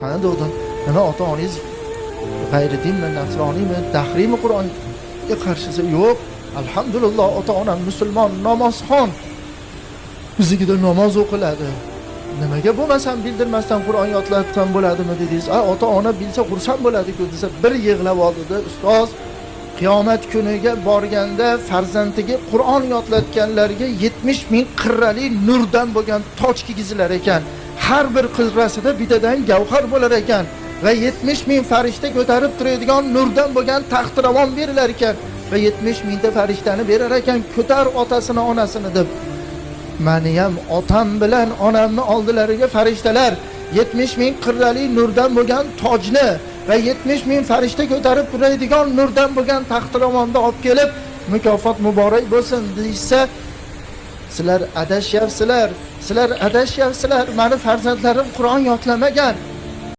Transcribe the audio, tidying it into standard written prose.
Qani dedim, nima ota onangiz g'ayri dinmi, nasroniymi, dahriymi Qur'onga qarshisi? Yo'q, alhamdulillah, ota onam musulmon, namozxon, biznikida namoz o'qiladi. Nimaga bo'lmasam bildirmasdan Qur'on yodlatsam bo'ladimi dedingiz. A, ota ona bilsa xursand bo'ladi-ku desa, bir yig'lab oldida, ustoz, qiyomat kuniga borganda farzandiga Qur'on yodlatganlarga 70 ming qirrali nurdan bo'lgan toj kiygizilar ekan. Har bir qirrasida bittadan gavhar bo'lar ekan va 70 ming farishta ko'tarib turadigan nurdan bo'lgan taxtiravon berilar ekan va 70 mingta farishtani berar ekan, ko'tar otasini onasini deb. Mani ham otam bilan onamni oldilariga farishtalar 70 ming qirrali nurdan bo'lgan tojni va 70 ming farishta ko'tarib turadigan nurdan bo'lgan taxtiravonni olib kelib, mukofot muborak bo'lsin deyishsa, sizlar adashyapsizlar, sizlar adashyapsizlar, mani farzandlarim Qur'on yodlamagan.